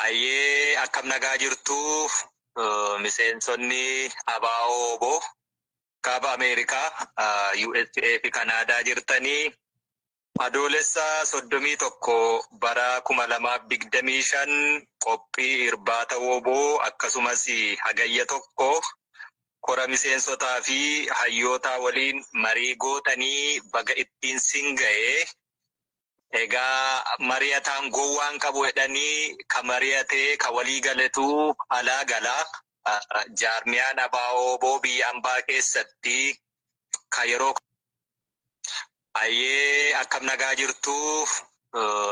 Ayyee, akkam nagaa jirtu miseensonni ABO WBO kaaba Ameerikaa, USA fi Kanaadaa jirtanii, Adoolessa 31 bara 2025 qophii irbaata WBO, akkasumas Hagayya 1 kora miseensotaa fi hayyootaa waliin marii gootanii baga ittiin sin ga'e. Egaa mari'ataan gowwaan qabu jedhanii, ka mari'atee ka walii galetu alaa galaa. Jaarmiyaan ABO WBO biyya ambaa keessatti ka yeroo. Ayyee, akkam nagaa jirtu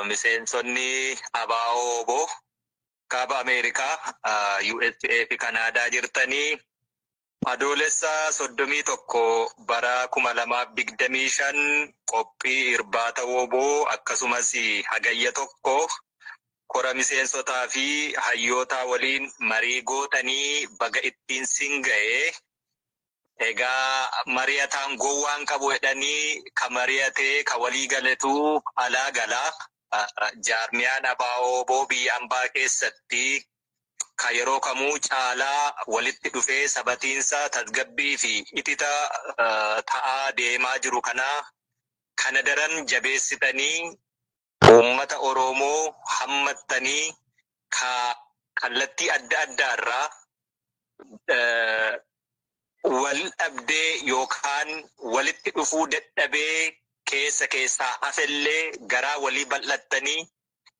miseensonni ABO WBO kaaba Ameerikaa, USA fi Kanaadaa jirtanii, Adoolessa 31 bara 2025 qophii irbaata WBO, akkasumas Hagayya 1 kora miseensotaa fi hayyootaa waliin marii gootanii baga ittiin sin ga'e. Egaa mari'ataan gowwaan qabu jedhanii, ka mari'atee ka walii galetu alaa galaa. Jaarmiyaan ABO WBO biyya ambaa keessatti ka yeroo kamuu caalaa walitti dhufee sabatiinsa, tasgabbii fi itita ta'aa deemaa jiru kana daran jabeessitanii, uummata Oromoo hammattanii, ka kallattii adda addaarraa wal dhabdee yookaan walitti dhufuu dadhabee keessa keessaa hafellee garaa walii bal'attanii,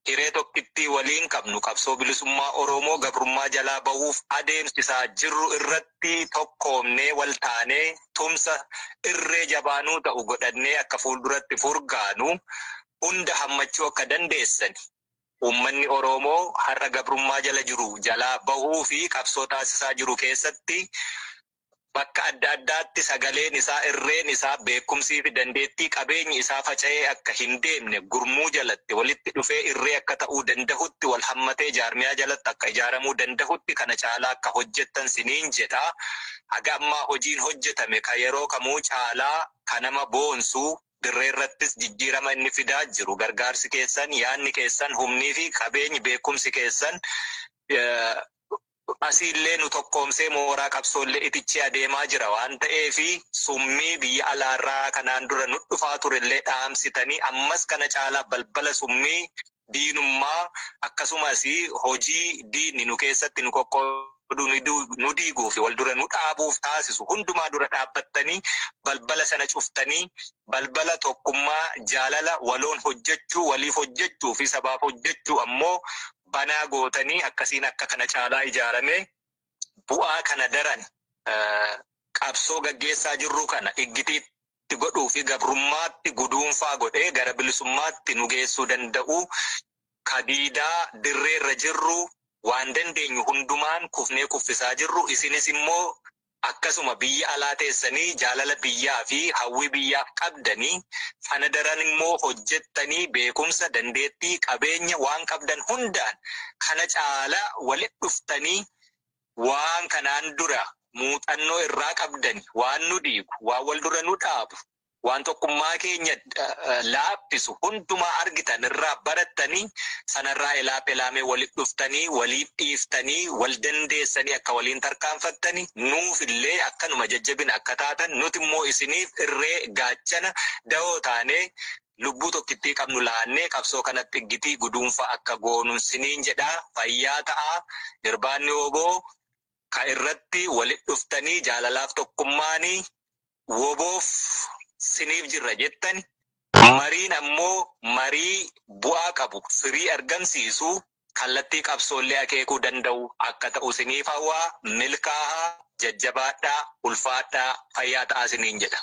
hiree tokkittii waliin qabnu, qabsoo bilisummaa Oromoo gabrummaa jalaa bahuuf adeemsisaa jirru irratti tokkoomnee, wal taanee, tumsa irree jabaanuu ta'u godhannee akka fuulduratti furgaanu hunda hammachuu akka dandeessan, uummanni Oromoo har'a gabrummaa jala jiru jalaa bahuu fi qabsoo taasisaa jiru keessatti bakka adda addaatti sagaleen isaa, irreen isaa, beekumsii fi dandeettii qabeenyi isaa faca'ee akka hin deemne, gurmuu jalatti walitti dhufee irree akka ta'uu danda'utti, wal hammatee jaarmiyaa jalatti akka ijaaramuu danda'utti kana caalaa akka hojjettan siniin jedha. Haga ammaa hojiin hojjetame ka yeroo kamuu caalaa ka nama boonsuu, dirree irrattis jijjiirama inni fidaa jiru, gargaarsi keessan, yaadni keessan, humnii fi qabeenyi, beekumsi keessan asiillee nu tokkoomsee mooraa qabsoollee itichee adeemaa jira waan ta'eefi, summii biyya alaarraa kanaan dura nu dhufaa turellee dhaamsitanii, ammas kana caalaa balbala summii diinummaa, akkasumas hojii diinni nu keessatti nu qoqqooduu, nu diiguu fi wal dura nu dhaabuuf taasisu hundumaa dura dhaabbattanii, balbala sana cuftanii, balbala tokkummaa, jaalala, waloon hojjechuu, waliif hojjechuu fi sabaaf hojjechuu ammoo banaa gootanii, akkasiin akka kana caalaa ijaarame bu'aa kana daran qabsoo gaggeessaa jirru kana iggitiitti godhuu fi gabrummaatti guduunfaa godhee gara bilisummaatti nu geessuu danda'u, kadiidaa dirreerra jirru waan dandeenyu hundumaan kufnee kuffisaa jirru, isinis immoo akkasuma biyya alaa teessanii jaalala biyyaa fi hawwii biyyaaf qabdanii sana daran immoo hojjettanii, beekumsa, dandeettii, qabeenya waan qabdan hundaan kana caala walitti dhuftanii, waan kanaan dura muuxannoo irraa qabdani, waan nu diigu, waan wal dura nu dhaabu, waan tokkummaa keenya laaffisu hundumaa argitan irraa barattanii, sanarraa ilaaf ilaamee walitti dhuftanii, waliif dhiiftanii, wal dandeessanii akka waliin tarkaanfattanii, nuuf illee akkanuma jajjabina akka taatan, nuti immoo isiniif irree, gaachana, dahoo taanee, lubbuu tokkittii qabnu laannee qabsoo kanatti iggitii guduunfaa akka goonuun siniin jedhaa. Fayyaa ta'aa. Irbaanni WBO ka irratti walitti dhuftanii jaalalaaf tokkummaanii WBOf siniif jirra jettani, mariin ammoo marii bu'aa qabu, firii argamsiisu, kallattii qabsoollee akeekuu danda'u akka ta'u siniif hawwaa. Milkaahaa, jajjabaadhaa, ulfaadhaa, fayyaa ta'aa siniin jedha.